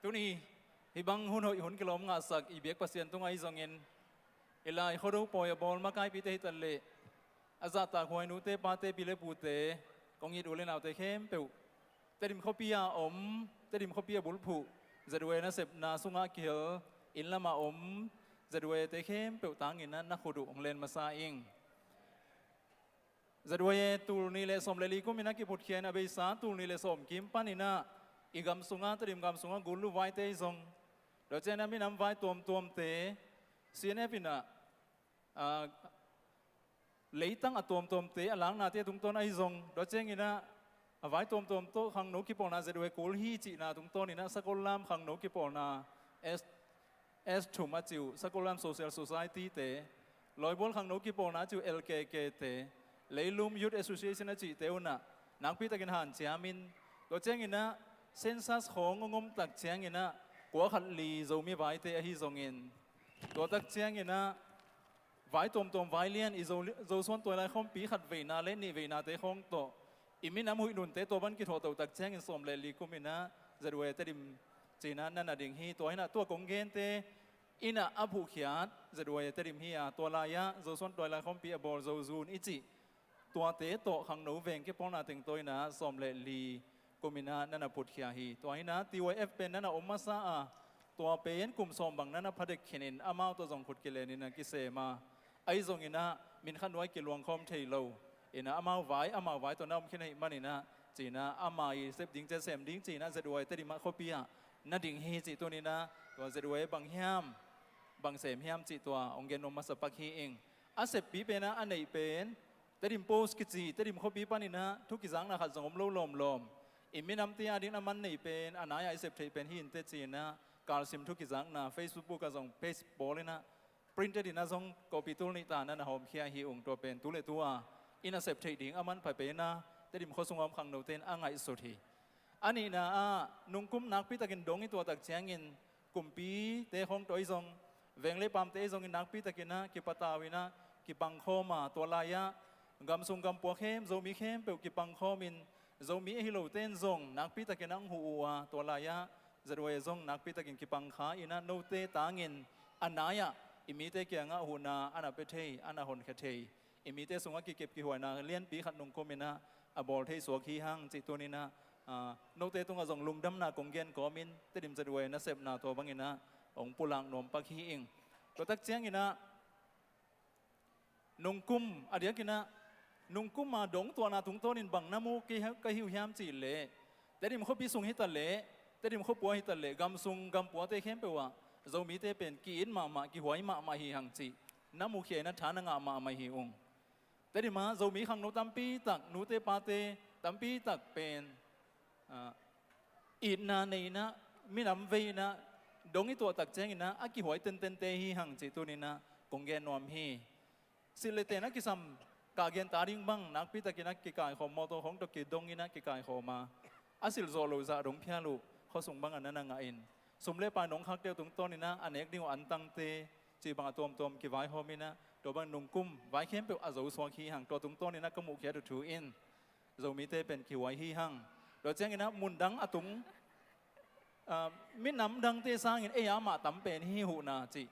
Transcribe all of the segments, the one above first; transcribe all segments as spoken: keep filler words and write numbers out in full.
Tuni hih bang hun hoih hun kilawm ngahsak i biak Pasian tungah ahi zongin, i lai Khuado pawi a bawl makaipite hi taleh, a zahtak huai nute pate, pi le pute, kong it u le naute khempeuh, Tedim khuapi a om, Tedim khuapi a bulphuh Z Y A nasepna sungah kihel, inn lamah om Z Y A te khempeuh tangin ah na khut uh hong len masa ing. Z Y A tul nih le sawm le li kumin ah kiphutkhia in, a beisa tul nih le sawm kim panin ah i gam sungah, Tedim gam sungah gul luvaite ahi zong, tua ciangin ah minam vai tuamtuamte, C N F in ah, ah, leitang a tuamtuamte a laknate tungtawn ahi zong, tua ciangin ah a vai tuamtuam tawh khangno kipawlna Z Y A kul hi cihna tungtawnin ah Sakollam khangno kipawlna S, S thum a cih uh, Sakollam Social Society te, Lawibual khangno kipawlna a cih uh L K K te, Leilum Youth Association a cihte un ah nakpitakin hanciamin, tua ciangin ah census khawng hong om tak ciangin ah kua khat li Zomi vaite ahi zongin, tua tak ciangin ah vai tuamtuam, vai lian, i Zo, Zosuan Tuailai Khawmpi khat veina le nih veinate khawng tawh i minam huih nunte tua bang kithuahtoh tak ciangin sawm le li kumin ah Z Y A Tedim ci-in ah na na ding hi. Tua hi in ah tua kong gente in ah a phuhkhiat Z Y A Tedim hi a, tua lai-ah Zosuan Tuailai Khawmpi a bawl Zozun i cih tuate tawh khangno veng kipawlna teng tawh in ah sawm le li kumin ah na na phutkhia hi. Tua hi in ah T Y F pen na na om masa a, tua pen kum sawm bang na na phadek khinin amau tawh zong khut kilenin ah kisem a, ahi zongin ah min khat nuai kiluang khawm thei lo in ah amau vai, amau vai tawh na om khin ahih manin ah ci-in ah ama i sep ding, cia sem ding ci-in ah Z Y A Tedim ah khuapi ah na ding hi cih tunin ah tua Z Y A bang hiam, bang sem hiam cih tua hong gen nuam masa pak hi ing. A seppi pen ah a neih pen Tedim Post kici, Tedim khuapi panin ah thu kizakna khat zong om lo lawmlawm. I minamte a dingin a man neih pen, a nai-ah i sep theih pen hi inteh ci-in ah kalsim thu kizakna Facebook ah zong page bawlin ah printed in ah zong copy tul nih ta na na hawmkhia hi ung. Tua pen tu le tu-a i na sep theih ding a manpha pen ah Tedim khua sungah om khangnote in a ngaihsut hi. A nihna ah nungkum nakpitakin dong i tuah tak ciangin kumpite khawng tawh ahi zong, veng le paamte ahi zongin nakpitakin ah kipatau in ah kipangkhawm a, tua lai-ah gam sung gam pua khempeuh, Zomi khempeuh kipangkhawmin, Zomi ahi lote in zong nakpitakin ah hong huh uh a, tua lai-ah Z Y A zong nakpitakin kipangkha in ah note tangin a nai-ah i mite kiangah huhna a na pia thei, a na honkhia thei, i mite sungah kikep kihuaina lianpi khat nungkumin ah a bawl thei suak hi hang cih tunin ah, ah, note tungah zong lungdamna kong gen kawmin Tedim Z Y A nasepna tua bangin ah hong pulak nuam pak hi ing. Tua tak ciangin ah nungkum, a diakin ah nungkum a dong tuahna tungtawnin bang na mu ka hi uh hiam cih leh, Tedim khuapi sung hi ta leh, Tedim khua pua hi ta leh, gam sung gam puate khempeuh ah Zomite pen ki-it mahmah, kihuai mahmah hi hang cih na mukhia in ah tha na ngah mahmah hi ung. Tedim ah Zomi khangno tampi tak, nute pate tampi tak pen, ah, itna nei in ah, minam vei in ah, dong i tuah tak ciangin ah a kihuai tentente hi hang cih tunin ah kong gen nuam hi. Silh le ten a kisam kah gen ta ding bang nakpitakin ah kikaikhawm, mawtaw khawng tawh kidongin ah kikaikhawm a, a silh zawh loh zah dong phial uh, khuasung bangah na na ngahin, sum le pai nong khakte uh tungtawnin ah a nek ding uh antangte cih bang a tuamtuam kivaihawmin ah, tua bang nungkum vai khempeuh a zo suak hi hang. Tua tungtawnin ah ka muhkhiat uh thu in Zomite pen kihuai hi hang. Tua ciangin ah mundang a tung, ah, minam dangte sangin ei a mah tam pen hi huhna cih,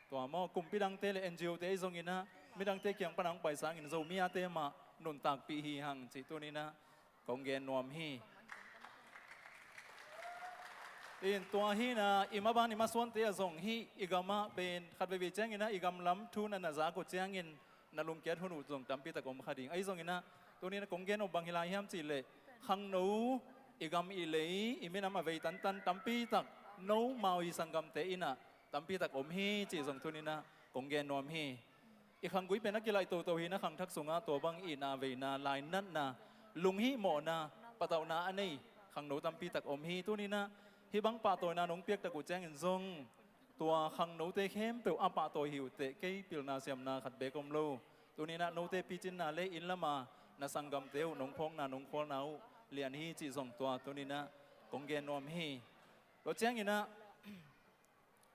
tua maw, kumpi dangte le N G O te ahi zongin ah midangte kiang pan a hong pai sangin Zomi ate mah nuntakpih hi hang cih tunin ah kong gen nuam hi. In tua hi in ah i maban i masuante ah zong hih i gamah pen khat veivei ciangin ah i gam lam thu na na zak uh ciangin na lungkiat hun uh zong tampi tak om kha ding. Ahi zongin ah tunin ah kong gen uh bang hi lai hiam cih leh, khangno, i gam i lei, i minam a vei tantan tampi tak nomau i sanggamte in ah tampi tak om hi cih zong tunin ah kong gen nuam hi. I khanggui pen a kilaih toto hi in ah khangthak sungah tua bang itna veina, lainatna, lunghihmawhna, patauhna a nei khangno tampi tak om hi. Tunin ah hih bang pahtawina nong piak tak uh ciangin zong tua khangnote khempeuh a pahtawi hi uh teh kei pilna siamna khat beek om lo. Tunin ah note picinna le inn lama na sanggamte uh nong phawkna, nong khualna uh lian hi cih zong tua tunin ah kong gen nuam hi. Tua ciangin ah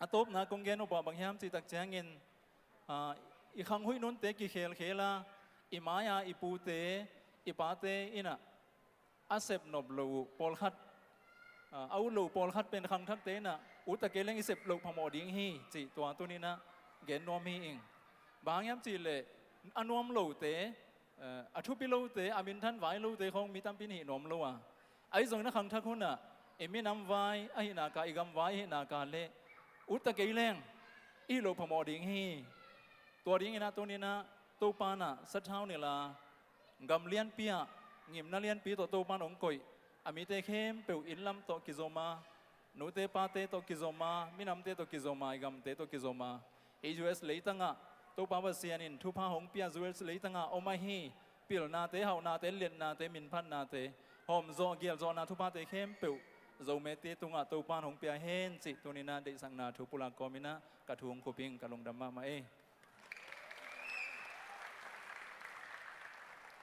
a tawpna kong gen uh pah bang hiam cih tak ciangin, ah, i khanghuih nunte kikhelkhel a, i mai-a i pute i pate in ah a sep nop loh uh pawlkhat, a ut lo pawlkhat pen khangthakte in ah ut ta kei leng i sep loh phamawh ding hi cih tua tuni-in ah gen nuam hi ing. Bang hang hiam cih leh a nuam lote, a thupi lote, a minthan vai lote khawng mi tampi in hih nuam lo a, ahi zongin a khangthak hunah i minam vai ahih nak a, i gam vai ahih nak a leh ut ta kei leng i hih loh phamawh ding hi. Tua dingin ah tuni-in ah Topa in ah sathau nilh a, gam lianpi ah ngimna lianpi tawh Topa in hong koih a, mite khempeuh inn lam tawh kizom a, nute pate tawh kizom a, minamte tawh kizom a, i gamte tawh kizom a, hih U S leitang ah Topa Pasian in thupha hong pia, U S leitang ah om ahi pilnate, hauhnate, liatnate, minphatnate, hawmzawh gialzawhna thuphate khempeuh Zomite tungah Topa in hong pia hen cih tuni-in ah deihsakna thu pulak kawmin ah ka thu hong khup ing. Ka lungdam mahmah ei.